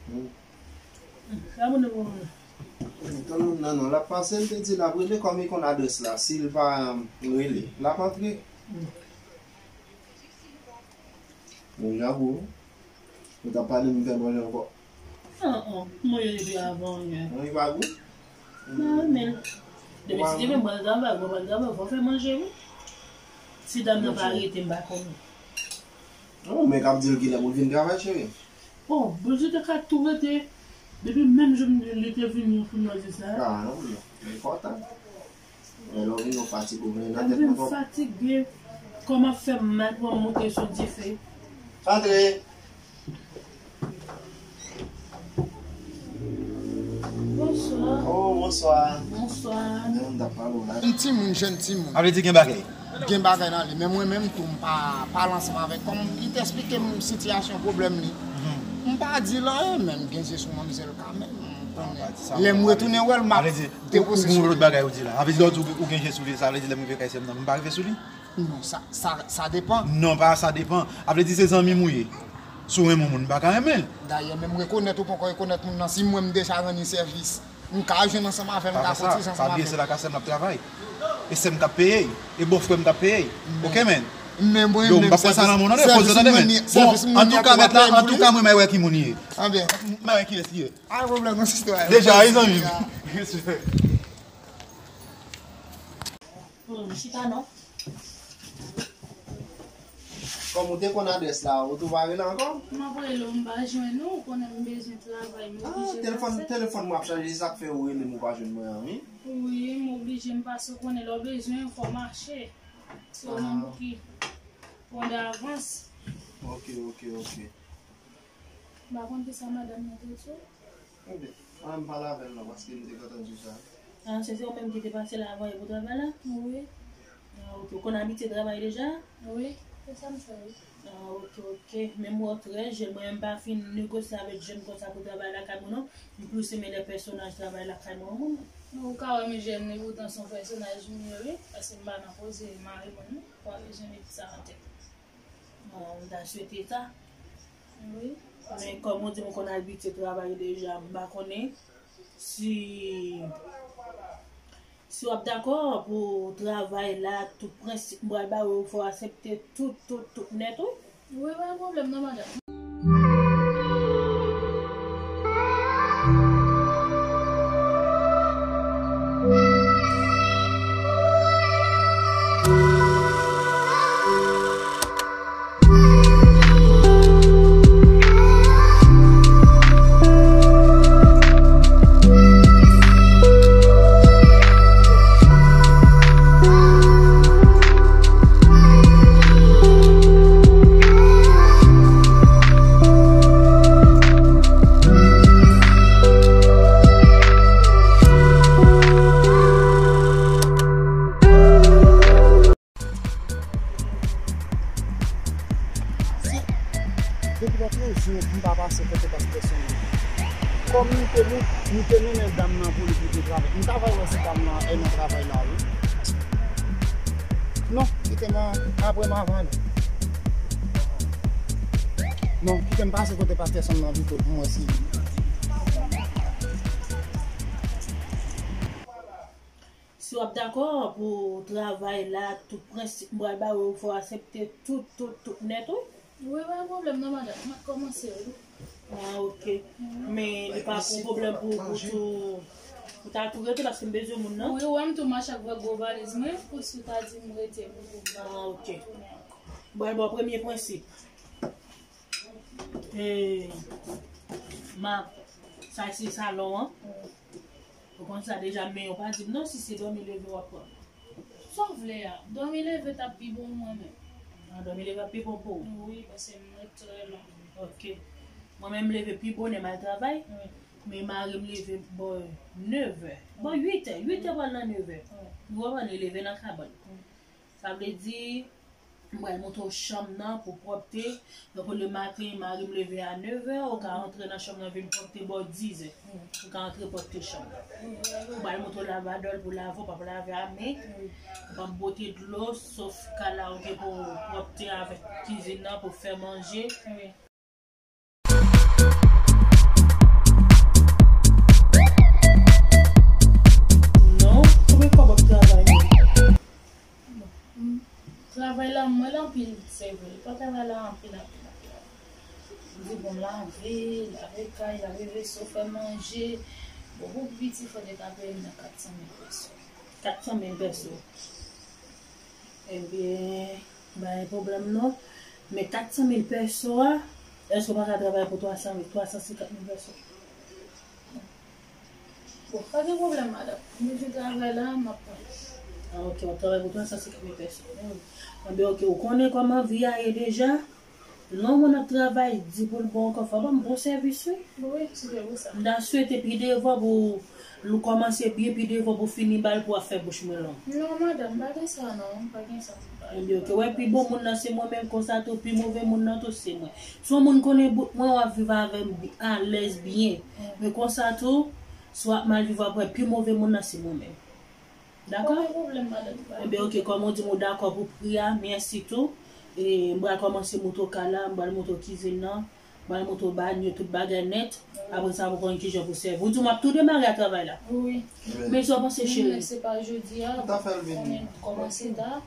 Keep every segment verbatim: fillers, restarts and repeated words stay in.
Sa moun nan pou mwen. Tann moun nan non, l ap pase, m te di l ap rele, kòm li konn adrès la, si l pa, um, rele, l ap antre. Bon, jan pou ou. Ou t ap pale, m fè manje ankò. An, an, mwen depi avan, wi. Mwen pa gou? Mwen renmen l. Depi si te gen mwen travay, mwen pa travay, fò fè manje, wi. Si dam nan pa rete, m pa konnen. Non, men k ap di l kilè pou l vin travay, cheri. Bon, Bondye te ka tou rete. Depi menm jou li te vini pou nou di sa. Ah, non, non. Li enpòtan. Men lè w vini, w fatige, w vini nan tèt mwen twòp. Fatige. Kò m ap fè m mal pou m moute sou dife. Antre. Bonswa. Oh, bonswa. Bonswa. Jèn timoun, jèn timoun. A vle di gen bagay. Gen bagay nan li. Men mwen menm tou, m pa pale ansanm avèk. Kòm li te eksplike m sitiyasyon pwoblèm li, m pa di l anyen, men m gen je sou manmzèl kanmenm. M konnen. Lè m retounen wè l, m ap depose sou li. Ou gen lòt bagay ou di la. A vle di lè w di ou gen je sou li, sa vle di lè m rive kay sè m nan, m pa rive sou li? Non, sa, sa, sa depan. Non, pa sa depan. A vle di se zanmi m ou ye. Si w renmen yon moun, m pa ka renmen l. Dayè, menm rekonèt ou poko rekonèt moun nan, si mwen m deja rann li sèvis, m ka jwenn ansanm avè l, m ka kotize ansanm avè l. Pa bliye se lakay sè m l ap travay. E sè m k ap peye l. E bòfrè m k ap peye l. Oke, men. Men mwen menm, m p ap pran sa nan men w non, poze tande, men. Bon, antouka, mèt la, antouka, mwen, m wè ki moun li ye. M wè kilès li ye. Pa gen pwoblèm non, sista. Deja, wi, zanmi m. Chita non. Kòm ou te konn adrès la, ou tou pa rele ankò? M ap rele w, m pa jwenn ou, ou konnen m bezwen travay, m oblije pase. Ah, telefòn, telefòn mwen ap chaje, se sa k fè ou rele m, ou pa jwenn mwen an, wi. Wi, m oblije, m pase, ou konnen lè w bezwen, fò w mache. Se ou menm ki pran davans. Ok, ok, ok. M pa konn kisa madanm nan te di w. Ebyen, ann pale avè l non, paske m te kontan di w sa. Ah, se, se ou menm ki te pase la avan e pou travay la? Wi. Ah, ok. Ou konn abitye travay deja? Wi, se sa m fè, wi. Ah, ok, ok. Men m wè w trè jèn. Mwen menm m pa fin negosye avèk jèn konsa pou travay lakay mwen non. M plis renmen lè pèsonaj travay lakay mwen, moun. Ou ka wè m jèn, men poutan se yon pèsonaj m ye, wi. Paske m pa nan koze mari moun non. Ou pa bezwen met sa nan tèt. Bon, m ta swete sa. Wi. Men kòm ou di m ou konn abitye travay deja, m pa konnen si, si w ap dakò pou travay la, tout prensip m pral ba ou, fò w aksepte tout, tout, tout nèt, wi. Wi, pa gen pwoblèm non, madanm. Depi lòt jou, m pa pase kote pastè Sonny. Kòm m te, m te mennen dam nan pou li pou te travay. M ta va wè si dam nan e nan travay la, wi. Non, kite m apre m ava ale. Non, kite m pase kote pastè Sonny nan pito pou m wè si. Si w ap dakò pou travay la, tout prensip m pral ba ou, fò w aksepte tout, tout, tout nèt, wi. Wi, pa gen pwoblèm non, madanm. M ap kòmanse, wi. Ah, ok. Men li pa pou pwoblèm pou, pou tou, pou ta tou rete, paske m bezwen moun nan. Wi, ou wè m tou mache ak vre gwo valiz mwen, pou si w ta di m rete pou, pou m ta tounen ankò. Ah, ok. M pral ba w premye prensip. E, ma, sa se salon an. Ou konn sa deja, men ou pa di m non si se dòmi leve w ap pran. Sa w vle a? Dòmi leve t ap pi bon mwen menm. Ah, dòmi leve ap pi bon pou ou? Wi, paske m ret trè lontan. Ok. Mwen menm m leve pi bonè m al travay. Wi. Men mari m leve bò nevè. Bò uitè. Uitè pral nan nevè. Wi. Nou konprann li leve nan kabann. Wi. Sa vle di, m pral montre w chanm nan pou pwòpte. Donk, olye maten, mari m leve a nevè, ou ka antre nan chanm nan vin pwòpte bò dizè. Ou ka antre pwòpte chanm nan. M pral montre w lavadòl pou lave, w p ap lave a men. Ou p ap bwote dlo, sof ka la ou gen pou pwòpte avèk kizin nan, pou fè manje. Anpil, anpil, anpil, anpil. Di bon, lave, lave kay, lave veso, fè manje. Bon, pou piti, fò te ka peye m nan kat san mil peso. Kat san mil peso. Ebyen, pa gen pwoblèm non. Men kat san mil peso a, èske w pa ka travay pou twa san mil, twa san senkant mil peso? Bon, pa gen pwoblèm, madanm. M bezwen travay la, m ap pran. Ah, ok, w ap travay pou twa san senkant mil peso. Wi. Anben, ok, ou konnen kòman vi a ye deja. Lè yon moun ap travay di pou l ba w ankò, fò w ban m bon sèvis, wi. Wi, se vre sa. M ta swete pi devan pou l kòmanse byen, pi devan pou fini ba l pou w ap fè bouch mwen long. Non, madanm, pa gen sa, non, pa gen sa. Ebyen, ok, wè, pi bon moun nan se mwen menm, konsa tou, pi move moun nan tou se mwen. Si yon moun konnen bout mwen, w ap viv avè m bi-, alèz, byen. Men konsa tou, si w ap mal viv, w ap wè pi move moun nan se mwen menm. Dakò? Pa gen pwoblèm, madanm. Ebyen, ok, kòm ou di m ou dakò pou pri a, mèsi tou. E m pral kòmanse montre w kay la, m pral montre w kizin nan, m pral montre w banyo, tout bagay nèt. Apre sa, pou konn kijan pou sèvi. Ou di m w ap tou demare a travay la. Wi. Men sa w panse, cheri? Men se pa jodi a. Ou ta fè l vini. Konnen nou kòmanse ta.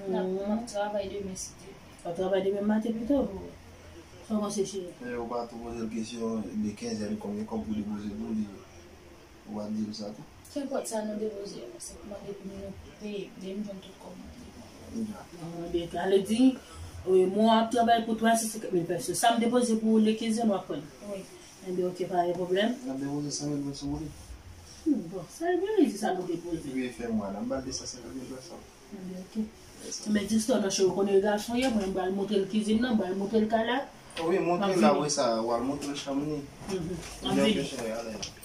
N ap, n ap travay demen, si Dye vle. W ap travay demen maten pito? Wi. Sa w panse, cheri? E ou pa tou poze l kesyon de kenzèn, konbyen kòb pou depoze pou li? Ou pa di m sa tou? Kenpòt sa nou depoze a, se pou mande pou nou peye, depi m jwenn tout kòb mwen. Ah, byen, ale di, wi, mwen ap travay pou twa san senkant mil peso. Sa m depoze pou le kenzèn w ap pran? Wi. Ebyen, ok, pa gen pwoblèm. N ap depoze san mil peso pou li. Hmm, bon, sa vle di sa nou depoze. Wi, fè mwa la, m ba l de san senkant mil peso. Ebyen, ok. Men jistè nan cheri, ou konnen gason ye, mwen m pral montre l kizin nan, m pral montre l kay la. Wi, montre l, apre sa, w al montre l chanm li. Mhm. N ap vini.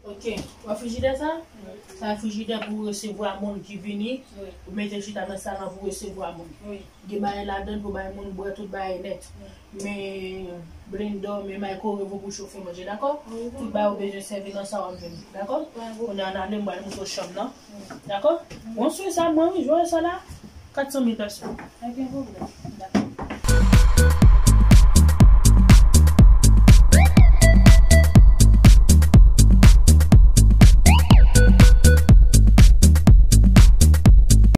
Ok, wè frijidè sa? Sa frijidè pou resevwa moun ki vini. Wi. Ou mete chita nan salon pou resevwa moun. Wi. Gen bagay ladan l pou bay moun bwè, tout bagay nèt. Wi. Men blendè, men microwave ou pou chofe manje, dakò? Wi, wi. Tout bagay ou bezwen sèvi nan sa w ap jwenn, dakò? Wi, wi. Kounye a n ale, m pral montre w chanm nan. Wi. Dakò? Wi. Bon, sou sa, mwen, wi, jwe sa la. Kat san mil peso. Pa gen pwoblèm. Dakò.